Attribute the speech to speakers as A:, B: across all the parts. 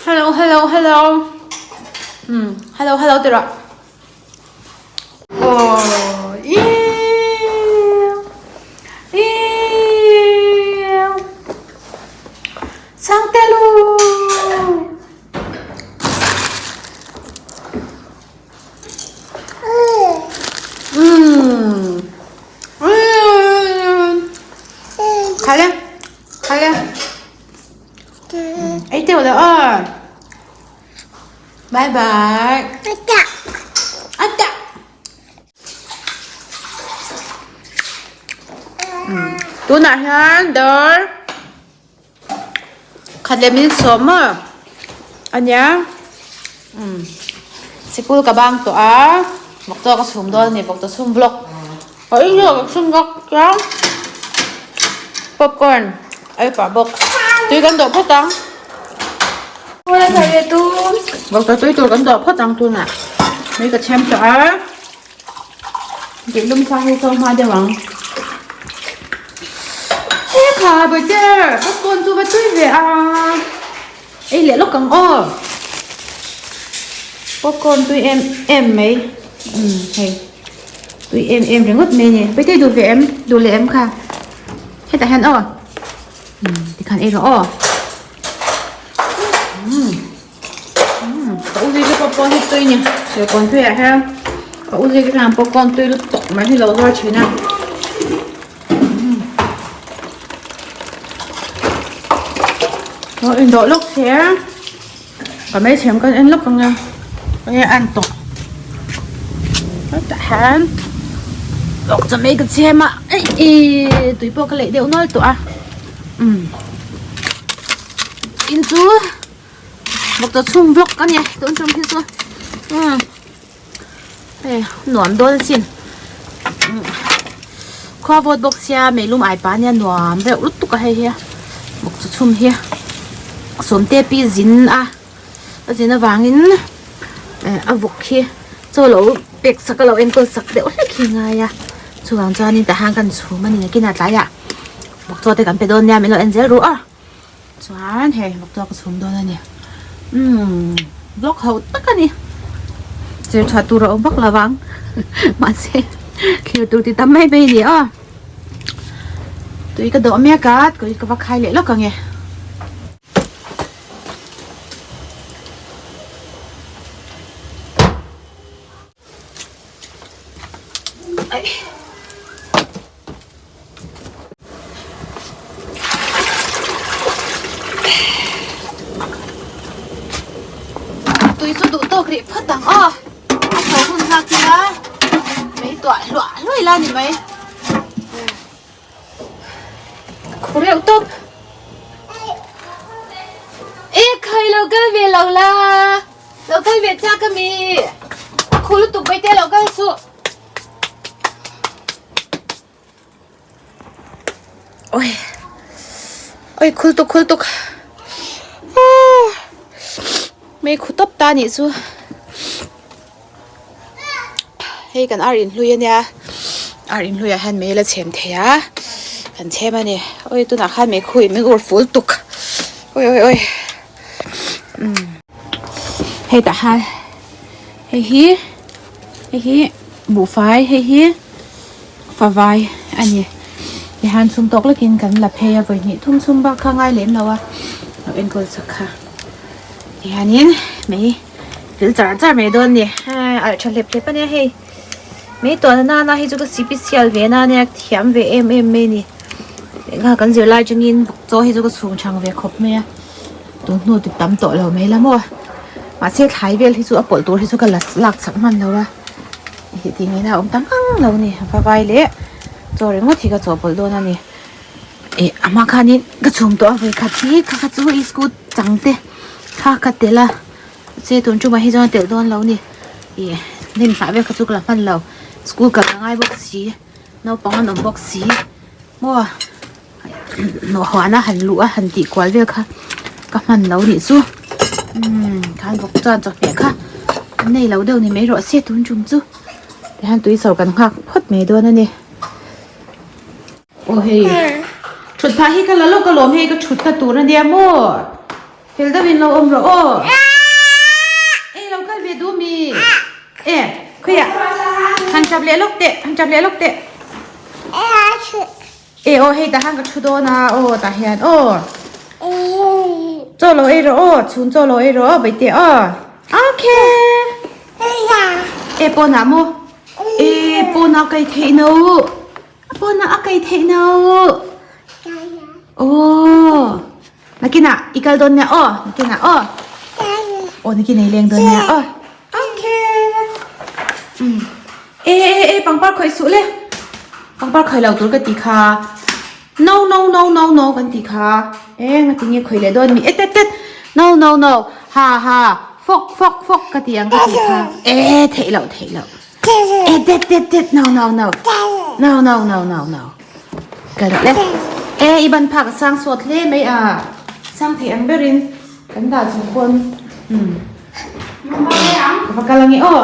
A: Hello hello hello um hello hello ti rawh aw iiiu iiiu Sangtelu um um Khale khale Ei teuh lo aw. Bye bye. Ata. Tunah hian dawr khat leh minute sawm maw ania um sikul ka bang tawh a vawk chaw ka chhum dawn a ni vawk chaw chhum vlog a eng nge ka chhum vak chuan popcorn a ei pah bawk tui kan dawh phawt ang vawk chaw tui tur kan dawh phawt ang tunah mai ka chhem tawh a tih lum sa hi saw hma deuh ang he kha bawihte popcorn chu va tui ve a ei leh lawk ang aw popcorn tui em em mai umm hei tui em em ringawt mai a ni bawihte duh ve em duh leh em kha hetah hian aw umm tikhan ei rawh aw umm ka u zui te popcorn hi tui a ni serkawn pheiah hian ka u zui te hian popcorn tui lutuk mai hi lo zuar thin a. Aw in dawh lawk che ka hmeichhe kan en lawk ang a enge a en tawh hetah hian lawk chu mai ka chhem a eii tui pawh ka leih deuh nual tawh a umm in chu bawkchaw chhung vlog a ni tun tum hi chu umm. Hei nuam dawn asin khua vawt bawk sia meilum ai pa nia nuam reuh lutuk a hei hi bawk chu chhum hi sawmte pi zin a a zin avangin eh a vawk hi chaw lo pek sak a lo enkawl sak deuh hlek hi a ngai a chuvang chuanin tah hian kan chhum a ni nakinah tlaiah bawk chaw te kan pe dawn nia min lo en zel ruh a. Chuan hei vawk tawk a chhum dawn a ni umm vlog ho tak a ni zir tha tur a awm vak lo vang mahse thlir tur ti tam mai mai a ni aw tui ka dawh mek a tui ka va khai leh lawk ang e. Tui chu duh tawk rih phawt ang aw a chho hun nghak ila mei tuah hluah hluai la ni mai khu reuh tawp e khai lo kal ve lo la lo kal ve chak ami khu lutuk bai te lo kal suh. Oi oi khul tuk khul tuk mei khu tawp ta nih chu hei kan ar inhlui ania ar inhlui ah hian mei la chhem thei a kan chhem a ni oi tunah khan mei khu in min ur ful tuk oi oi oi umm hei tah hian hei hi hei hi buhfai hei hi favai a ni tihian chhum tawk lekin kan la phei a vawi hnih thum chhum bak kha a ngai lem lo a lo enkawl chak kha tihianin mei vil char char mai dawn a ni alh tha hlep hlep a nia hei mei tawhna nana hi chu ka sipisial ve na ania thiam ve em em mai a ni engah kan zirlai atangin chaw hi chu ka chhung chang ve khawp mai a. Tun hnu ti tam tawh lo mai la maw mahse thlai vel hi chu a pawlh tur hi chu ka la lak chak hman lo a hei tih ngaihna a awm ta ngang lo a ni vavai leh chaw ringawt hi ka chawhpawlh dawn a ni ih a hma khanin ka chhum tawh a vawikhat hi kha kha chu iskut chang te kha ka telh a che tun tumah hi chuan a telh dawn lo a ni ih hnim hnah vel kha chu ka la hman lo school kal ka ngai bawk si naupang an awm bawk si maw. Nawhhuahna han luh a han tih kual vel kha ka hman lo nih chu umm khan bawk chuan chawhmeh kha an nei lo deuh ni mai rawh se tun tum chu tihian tui chho kan nghak phawt mai dawn a ni aw hei thut phah hi ka la lawk alawm hei ka thut na tur ania maw. Fel deuhin lo awm rawh aw. Ei lo kal ve duh mi. E khawiah han tap leh lawk teh han tap leh lawk teh. E aw hei tah khan ka thu dawn a aw tah hian aw. Chaw lo ei rawh aw chhun chaw lo ei rawh aw baihte aw. Okay. E pawnah maw? E pawnah kai theih no. Pawnah a kai theih no. Aw. Nakinah i kal dawn nia aw. Nakinah aw. Aw nakinah i leng dawn nia aw. Okay. Um. E e e pangpar khawih suh le. Pangpar khawih lo tur ka ti kha. No no no no no kan ti kha. E nga ti nge khawih leh dawn mi. E tet tet. No no no. Ha ha. Fawk fawk fawk ka ti ang ka ti kha. E theih loh theih loh. E tet tet tet no no no. No no no no no. Kal rawh le. E i ban phak a sang sawt hle mai a. Sang thei ang berin kan dah chung pawn. Um. Ka va kal ange aw.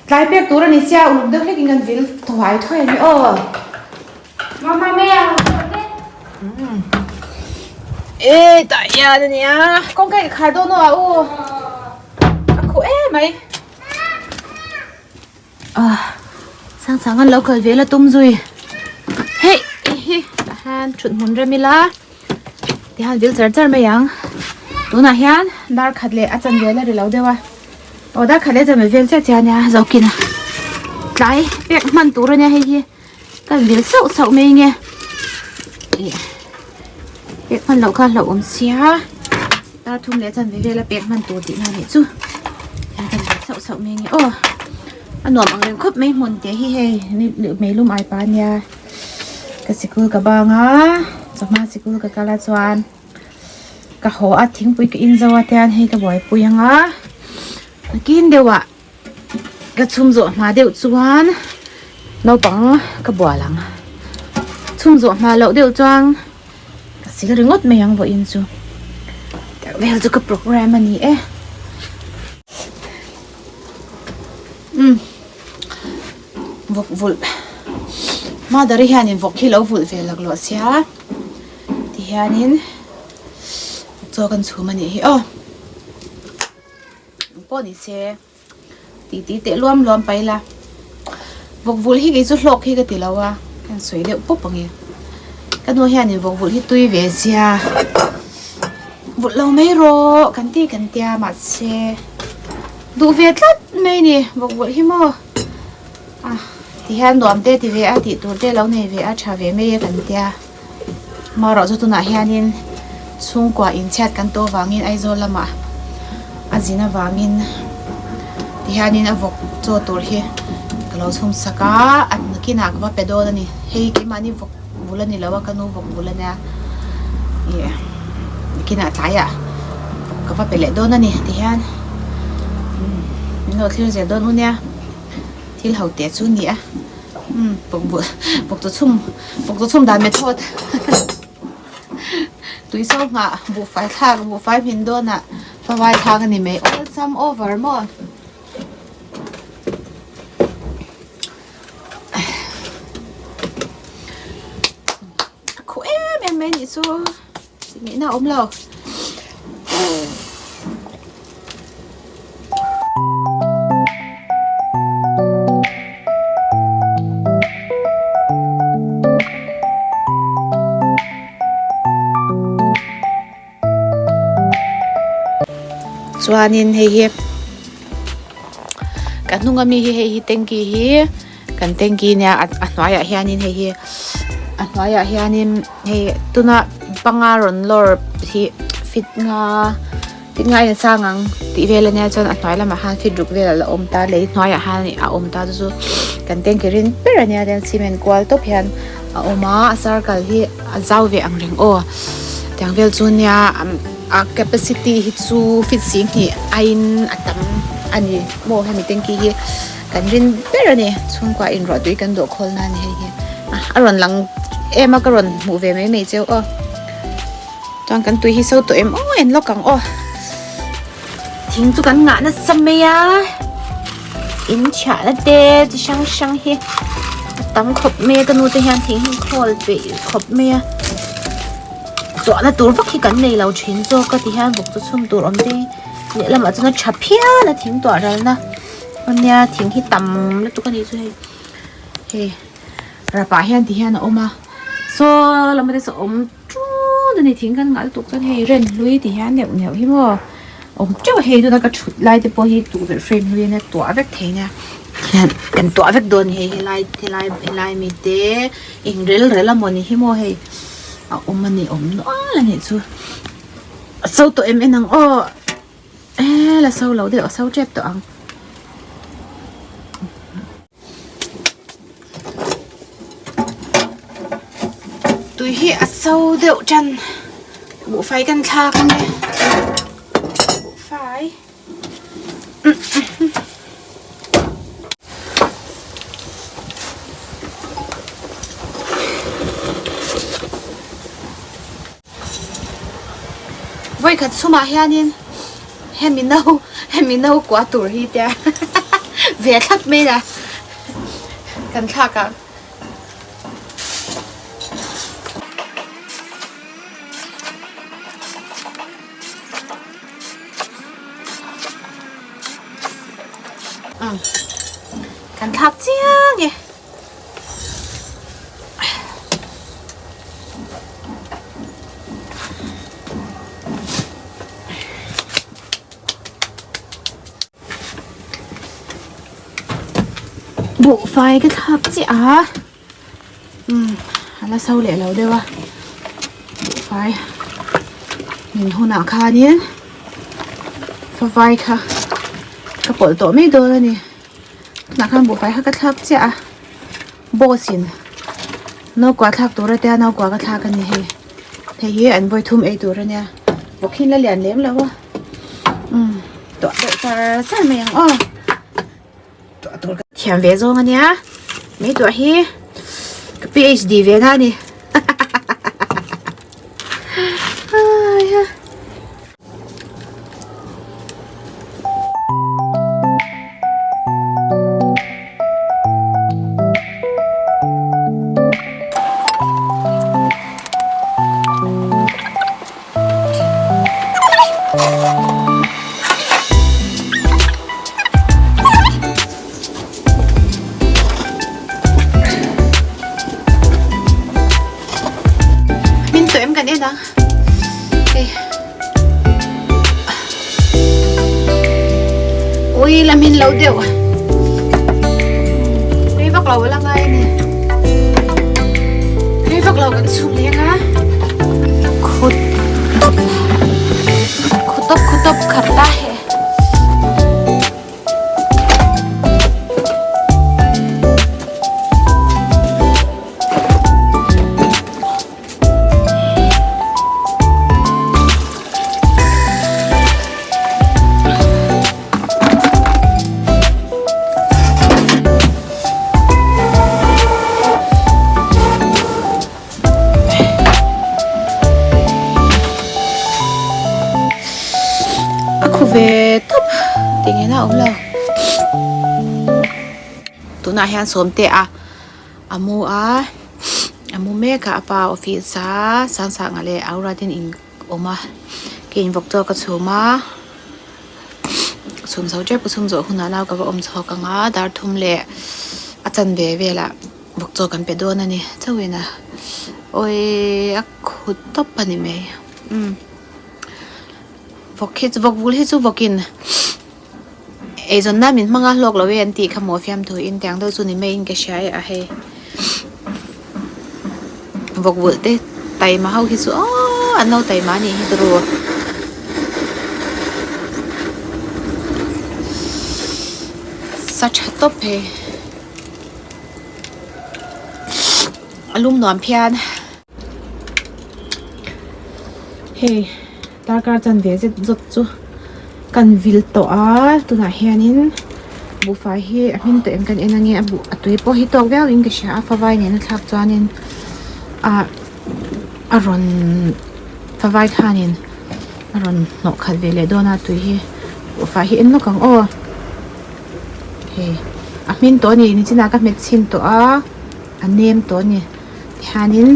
A: Tlai pek tur a ni sia uluk deuh hlekin kan vil thuai thuai a ni aw. E tah hian a nia kawngka i khar dawn aw a u a khuh em mai ah sang sang an lo kal vel a tum zui hei hi tah hian thut hmun rem ila tihian vil char char mai ang tunah hian dar khat leh a chanve la ri lo deuh a aw dar khat leh a chanve vel chiah chiah a nia zokin a tlai pek hman tur a nia hei hi. Kan vil sauh sauh mai nge ih pek hman loh kha hlauh awm sia dar thum leh chanve vel a pek hman tur tih na nih chu hian kan vil sauh sauh mai nge aw a nuam ang reng khawp mai hmun te hi hei meilum ai pa ania ka sikul ka bang a chawhma sikul ka kal a chuan ka haw a thingpui ka in zo a tian hei ka buaipui ang a nakin deuh ah. Ka chhum zawh hma deuh chuan naupang ka bual ang. Chhum zawh hma loh deuh chuan ka sil ringawt mai ang vawiin chu. Tiang vel chu ka program a ni e. Umm vawk vulh mother hianin vawk hi lo vulh ve laklawh sia tihianin chaw kan chhum a nih hi aw. Eng pawh ni se tih tih teh luam luam pai la vawk vulh hi kei chu hlawk hi ka ti lo a ka han sawi deuh pawp ang e ka nu hianin vawk vulh hi tui ve sia vulh lo mai rawh kan ti kan tia mahse duh ve tlat mai ni vawk vulh hi maw a ti hian nuam te ti ve a tih tur te lo nei ve a tha ve mai e kan tia Marawh chu tunah hianin chhungkua inchhiat kan tawh avangin Aizawl lamah a zin avangin tihianin a vawk chaw tur hi ka lo chhum sak a a nakinah ka va pe dawn a ni hei keimahni vawk bul a ni lo a ka nu vawk bul a nia ih nakinah tlaiah ka va pe leh dawn a ni tihian min lo thlir zel dawn u nia thil ho teh chu a ni a. Umm pawk bul pawk chaw chhum pawk chaw chhum dan method tui so nghah buhfai thlak buhfai hmin dawnah favai thlak a ni mai awlsam over maw. A khuh em em mai anih chu tih ngaihna a awm lo. Chuanin hei hi ka hnung ami hi hei hi tanky hi kan tanky nia a hnuaiah hianin hei hi a hnuaiah hianin hei tuna panga rawn lawr hi fit nga fit nga in a chang ang tih vel ania chuan a hnuai lamah khan fit ruk vel a la awm ta lei hnuaiah khan a awm ta chu chu kan tanky rin ber ania chuan cement kual tawp hian a awm a a circle hi a zau ve ang reng aw tiang vel chu nia a capacity hi chu fit sing hnih aiin a tam a ni maw hemi tanky hi. Kan rin ber a ni, chhungkua in ruah tui kan dawh khawl na a ni hei hi. A rawn lang em a ka rawn hmuh ve mai mai cheu aw. Chuan kan tui hi so tawh em aw en lawk ang aw. Thing chu kan ngah nasa mai a, in chhiah na te chi hrang hrang hi a tam khawp mai a ka nu te hian thing hi khawl peih khawp mai a. Tuahna tur vak hi kan nei lo thin zawk a tihian vawk chu chhun tur awm te hi lehlamah chuan a tha phian a thing tuah ralna ania thing hi tam lutuk a nih chu hei hei rapah hian ti hian a awm a saw lamah te saw awm ṭun a ni thing kan ngah lutuk chuan hei ren hlui ti hian neuh neuh hi maw awm teuh a hei tuna ka thut lai te pawh hi tukverh frame hlui ania tuah vek thei ania hian kan tuah vek dawn a ni hei helai helai helai mi te eng rel rel a mawni hi maw hei. A awm a ni awm nual a nih chu a so tawh em en ang aw eh la so lo deuh a so tep tawh ang. Tui hi a so deuh tan buhfai kan thlak a ni buhfai. Vawikhat chhumah hianin hemi no hemi no kua tur hi tia ve thlap mai la kan thlak ang. Kan thlak chiang e. Buhfai ka thlak chiah a. Umm a la so leh lo deuh a buhfai min hunah khanin favai kha ka pawlh tawh mai dawn a ni tunah khan buhfai kha ka thlak chiah a boss in naukua thlak tur a tia naukua ka thlak a ni hei hei hi an vawi thum ei tur a nia vawk hi la lian lem lo a umm tawh deuh char char mai ang aw. Tuah tur ka thiam ve zawng ania mai tuah hi ka PhD ve na ani Min tawh em kan en ang hei ui la min lo deuh rei vak lo la ngai a ni rei vak lo kan chhung leng a khut tawp khut tawp khut tawp khat ta he. A khu ve tawp tinge na a awm lo tunah hian sawmte a a mu a a mu mek a a pa office a Sangsanga leh Aura te an in awm a kei in vawk chaw ka chhum a chhum zo tep ka chhum zawh hunah nau ka va awm chhuak ang a dar thum leh a chanve velah. Vawk chaw kan pe dawn a ni chauhin a awii a khut tawp a ni mai umm vawk hi chu vawk bul hi chu vawkin eizawn nan min hmang a hlawk lo e an tih kha maw fiamthu in tiang deuh chu ni maiin ka hria e a hei vawk vulh te taima ho hi chu aww an lo taima a nih hi turu. Sa tha tawp hei. A lum nuam phian hei darkar chan ve zet zawt chu kan vil tawh a tunah hianin buhfai hi a hmin tawh em kan en ange a buh a tui pawh hi tawk viau in ka hria a favai nena thlak chuanin ah a rawn favai khanin a rawn hnawh khat ve leh dawn a tui hi buhfai hi en lawk ang aw. Hei a hmin tawh a ni nichinah ka hmet chhin tawh a a nem tawh a ni tihianin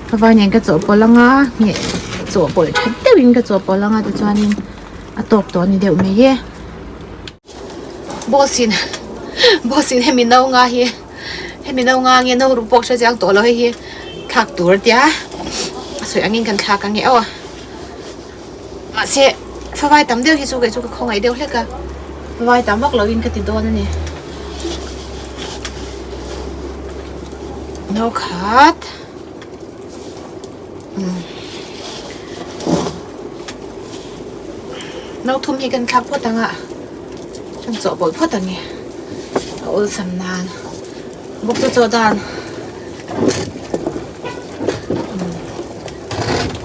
A: ka vai nen ka chawhpawlh ang a ngheh. chawhpawlh tha deuhin ka chawhpawlh anga tichuanin a tawk tawh a ni deuh mai e. Boss in boss in hemi no nga hi hemi no nga nge no ruk pawh ka hre chiang tawh lo hei hi thlak tur a tia a sawi angin kan thlak ange aw mahse favai tam deuh hi chu kei chu ka khawngaih deuh hlek a favai tam vak lovin ka ti dawn a ni no khat. No thum hi kan thlak phawt ang a kan chawhpawlh phawt ang e a awlsam nan bawk chu chaw dan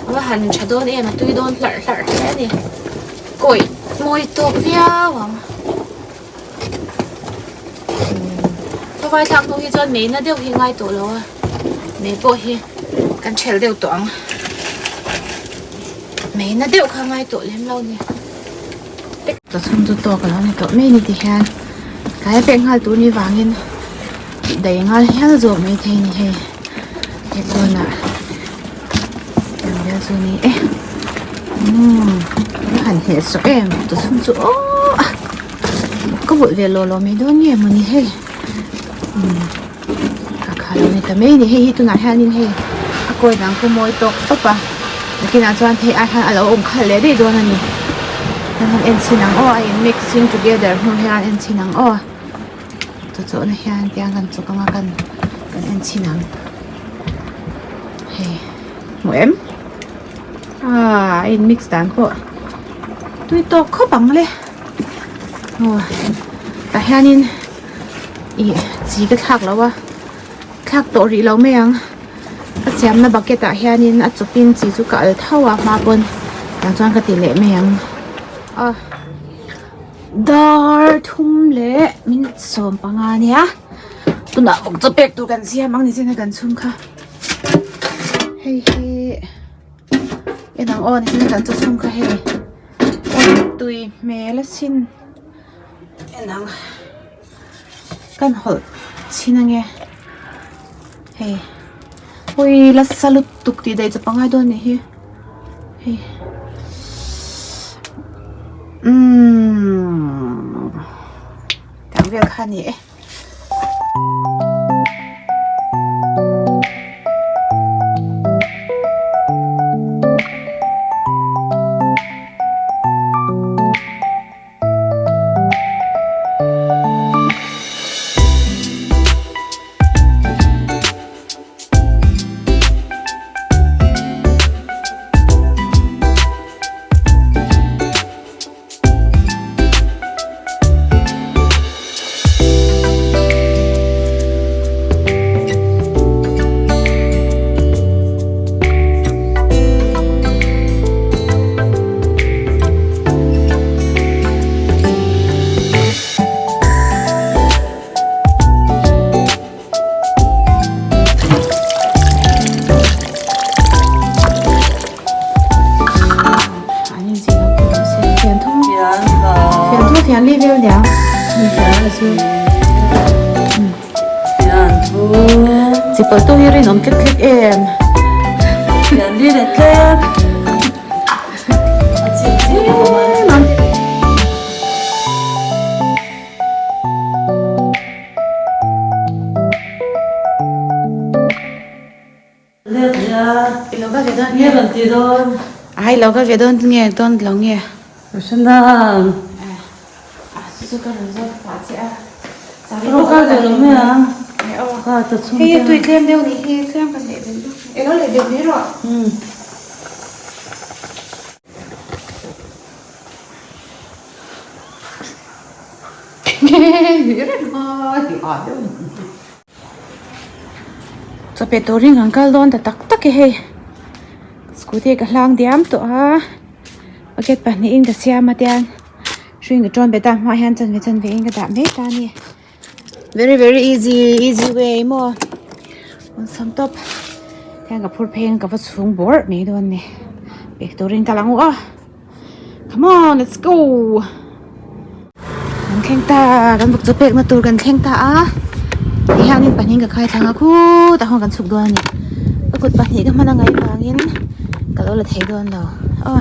A: a va han tha dawn em a tui dawn hlarh hlarh hle a ni kawih mawi tawk viau ang. Khawvai thlak hnu hi chuan mei na deuh hi ngai tawh lo a mei pawh hi kan ṭhelh deuh tawh ang mei na deuh kha ngai tawh lem lo ni chawchhum chu tawk a lo ni tawh mai ni ti hian tlai a pek nghal tur ni vangin tih daih nghal hial zawk mai thei a ni hei hei pawnah Kan bial chu ni e umm a han hneh sawh em chawchhum chu aww a ka vulh ve lawh lawh mai dawn nge mawni hei umm ka kha lo ni ta mai a ni hei hi tunah hianin hei a kawi dang pawh mawi tawk tawp a nakinah chuan hei ai hian a lo awm khalh leh daih dawn a ni kan han en chhin ang aw a in mixing together hnu hian en chhin ang aw chawchawhna hian tiang kan chawk anga kan kan en chhin ang. Hei hmu em ah a in mix dan pawh tui tawk khawp ang le aw tah hianin ih chi ka thlak lo a thlak tawh rih lo mai ang a siamna bucket ah hianin a chawpin chi chu ka al tho a hma pawn tah chuan ka ti leh mai ang a dar thum leh minute 15 ania. Tunah vawk chaw pek tur kan siam ang ni chin a kan chhung kha hei hi en ang aw ni chin a kan chaw chhung kha hei tui hmel a sin en ang kan hawlh chhin ange hei ui la sa lutuk tih daih chu pangai dawn nih hi hei umm tang vel kha a ni e. Chipawlh tu hi rinawm tlek tlek em. Ai lo kal ve dawn nge dawn lo nge. Hei a tui tlem deuh nih hi tlem kan leh deuh bawk e lo leh deuh mai rawh. Chawhmeh turin kan kal dawn ta tak tak e hei scooty ka hlang diam tawh a bucket pahnihin ka siam a tiang hring ka tawn bet a hmaah hian chanve chanve in ka dah mai ta a ni very very easy easy way maw awlsam tawp tiang ka phur phei ang ka va chhung bawrh mai dawn a ni pek turin kal ang u aw. Come on, let's go. Kan thleng ta, kan vawk chaw pek na tur kan thleng ta a. Ti hianin pahnih ka khai thlang a khutah khawn kan chhuk dawn a ni. Ka kut pahnih ka hman a ngaih vangin ka lo. lo la thei dawn lo aw.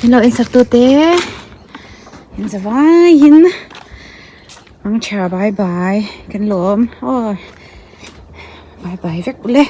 A: Min lo en sak tute in zavaiin mang chhia bye bye kan lawm aw bye bye vek ule.